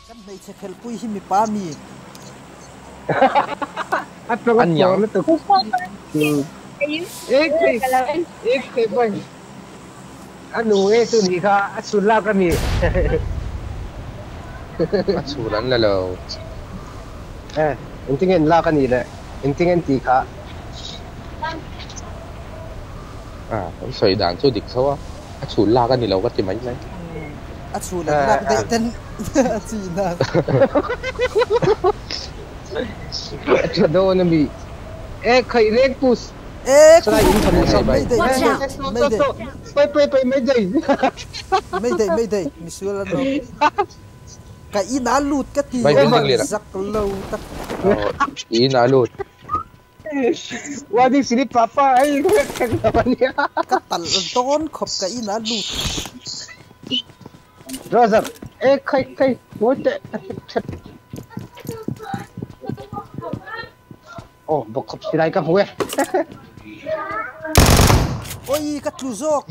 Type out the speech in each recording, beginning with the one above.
Kan hmeichhe khelhpui hi mipa mi. A tawng a tawng lutuk. Ek thei ek thei pai. A nu e chu nih kha a chhun lak a ni. A chhun an la lo. E engtin nge an lak a nih le engtin nge an tih kha. A kan sawi dan chu dik tho a, a chhun lak a ni lo ka ti mai mai. A chhun an lak daih ten a chi nan. A tha dawn a mi. E khaih reng push. E khu Mayday Mayday Pai pai pai Mayday. Mayday Mayday misual an awm. Ka in a lut ka ti zak lo tak. I in a lut. What is it papa hei ka lo ania. Ka talh dawn khawp ka in a lut. Brother e khai khai ngawi teh. Aw bawk khawp silai ka hmu e. Oi ka tlu zawk.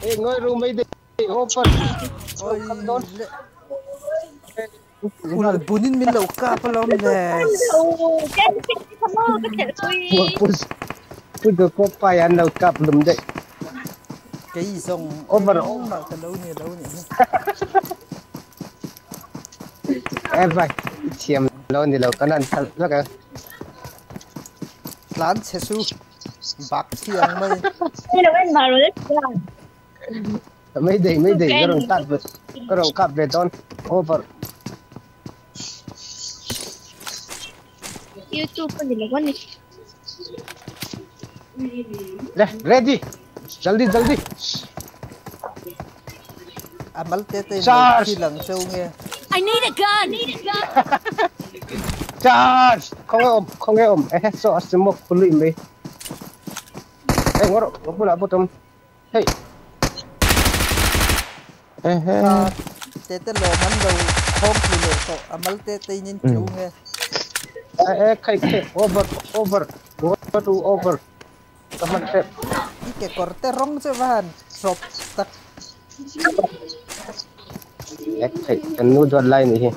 E ngawi ru mai dei open. Oi le. Ul bunin min lo kap alawm le. Pu Duhkawpa hi an lo kap lum daih. Kei zawng Over. engmah ka lo ni lo nih hi. E vai, i thiam lo ni lo kan han thalh vek ang. Tlan chhe chu bak thiang mai. Mayday mayday ka rawn kap ve ka rawn kap ve dawn over. YouTube a ni lo a ni. Le ready jaldi jaldi. A mal te te in lo Charge. thil ang cheu nge. I need a gun! Charge khawnge awm khawnge awm ehe saw a smoke khului mai. Hei ngaw rawh ka bulah bawt awm. Hei. Ehe. Kha tete lawm an lo khawm tlu leh tawh a mal te te in in tlu nge. E e khai khai over over go to over ka hman tep. I kekawr te rawng che va han hrawp tak. E khai kan nu duat lai nih hi.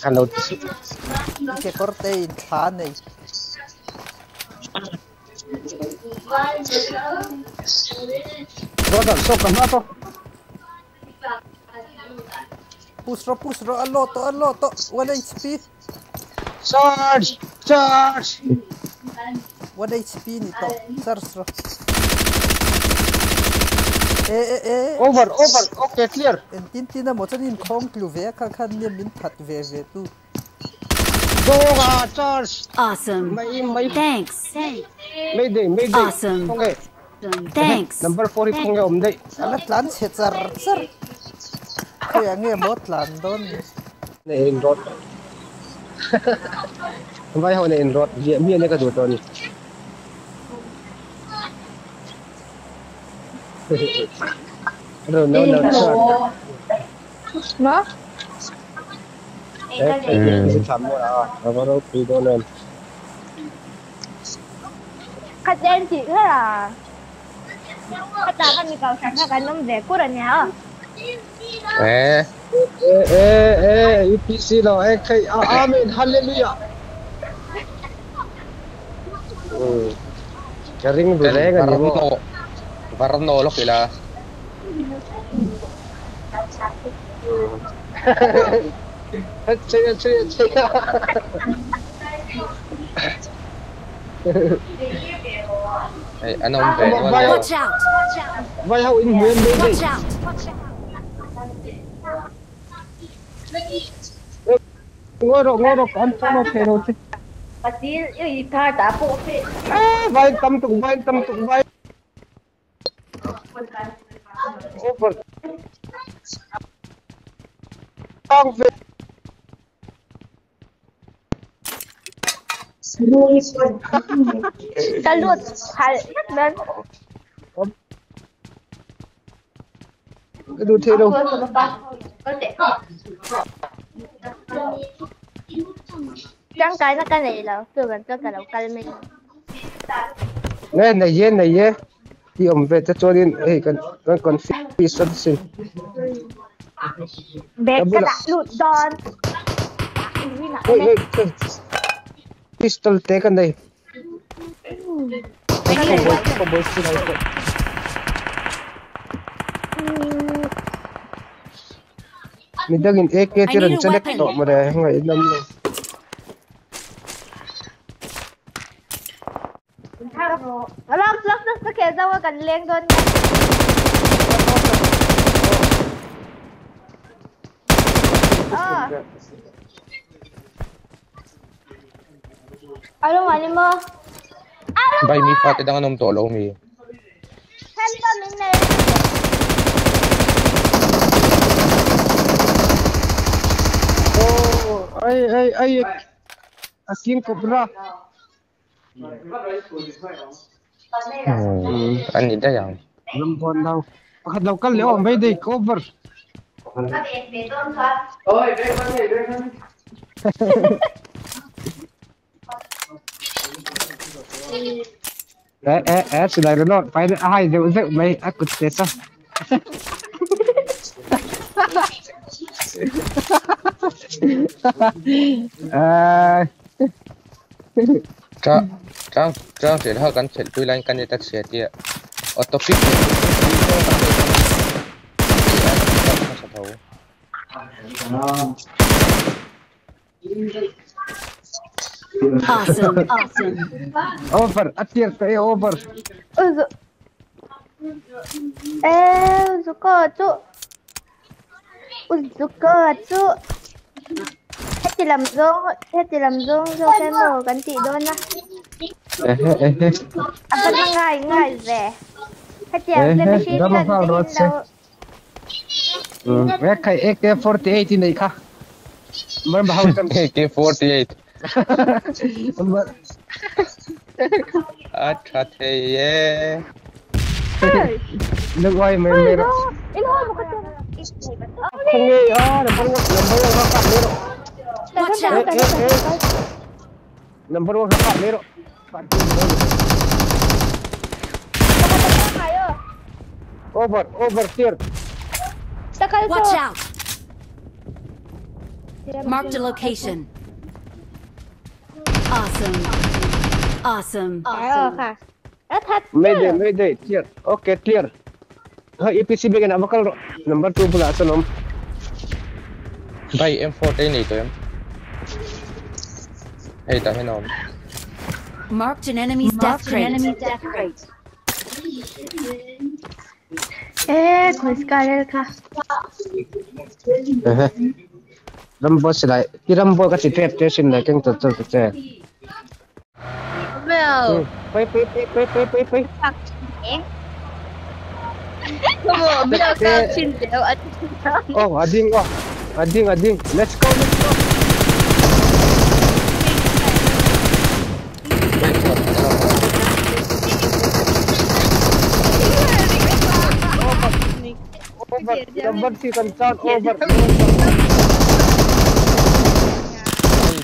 Kan lo ti suh. I kekawr te in thla nei. Brother, so ka hma pawh. Push rawh push rawh a load tawh a load tawh 1 HP. Charge! Charge! 1 HP ni tawh charge rawh. E e e. Over over okay clear. Engtin tin emaw chuan inkhawng tlu ve a kha khan nia min that ve ve tu. Zawnga charge. Awesome. Mai mai. Thanks. Mayday mayday. Awesome. Khawnge. Thanks. Number 4 hi khawnge awm daih. A la tlan chhe char char. Khawiah nge maw tlan dawn ni. Nei in rawt. Vai ho nei in rawt viah miah nia ka duh tawh ni. No no no charge. Ma? Khat en tih kher a, khata ka mi kau hran kha kan awm ve kur a nia aw. Eh. Eh eh eh UPC lo eh khai amen hallelujah. Ka ring ru reng a ni maw. Varno lawk ila. Chei chei chei. Hei an awm ve nual nia. Watch out! Vai ho in hmuh em mai Watch out! Ngawi rawh ngawi rawh an phone a thei lo che. Vai tam tuk vai tam tuk vai. Over. Tang ve. Ka lut phal vek dawn. Ka duh thei lo. Tangkaina ka nei lo, chuvang chuan ka lo kal mai. Ne nei e nei e. Om ve te chuanin hei kan kan confuse an sin. Bag ka dah lut dawn. Hei hei pistol te kan nei. Cowboy silai pawh. Midangin AK I te need rawn a chelek weapon. tawh mawle ngaihnawm lo. Alam lak lak sa kaya daw kan leng doon niya. Ah. Ano nga mo? Ano Bay mi fa te dang anom to lo mi. Help me na. Oh, ay ay ay. Aking cobra. An ni da yang. Lambon daw. Pakhat daw kal leo may day cover. Eh eh eh silai ro phải ai deuh zeuh mai a kut te sa. Eh Cha trang trang te ha kan chel pui line kan ni ta che tia. Auto pick. Awesome. Awesome. Over atir te over. Uzo. Eh, uzuko chu. Uzuko chu. Heti lam zong, heti lam zong zo kaya mo kan ti doon na. Eh eh eh. Apat na ngay ngay ve. Heti ang Eh, eh, machine dama gun ka rot se. daw. Eh kai AK48 nei kha. Mar bahau tam. AK48. A tha the ye. Nag oi mai mai ro. Ino mo ka. Không nghe à, number number one ka le ro. Watch Eh out. eh eh. Number 1 ka le ro. Over over clear. Takal Watch out. Marked a location. Awesome. Awesome. Ayo ka. At hat. Mayday mayday clear. Okay clear. Ha EPC be na bakal ro. Number 2 bula sanom. Bay M4 te nei to em. Hei ta henom. Marked an enemy's death crate. Eh, khuis ka ka. Eh. Rambo silai. Ki Rambo ka chi tep te sin lai keng to to che. 没有， Pai pai pai pai pai pai pai. 我没有高清的，我 Oh, ading oh. Ading ading. Let's go let's go. Over. Number 3 concern over.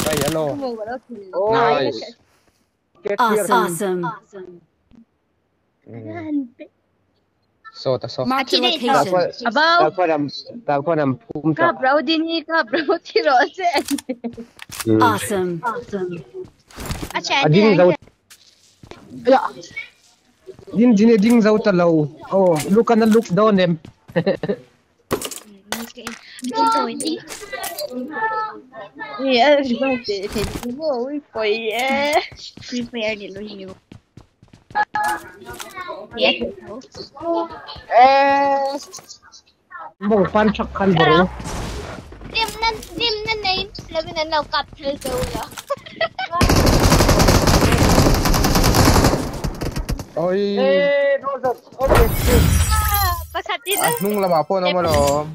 Bay hello. Oh, Nice. get clear. Awesome. Awesome. So ta so. Marked a location. 阿包， Ta ko nam ta ko nam phum 卡 ta. 布劳迪尼，卡布劳提罗塞， Awesome. Awesome. Ading daw. Ya. Din din ding daw talaw. Oh, look na look down em. 你二十块钱，我会贵耶。 Eh. Mong pan chak khan bro. Dim na dim na name labi na naw kap thel zo lo. Oi. Eh, Rosa. Okay. Pakhat din A hnung lama pawh an awm alawm.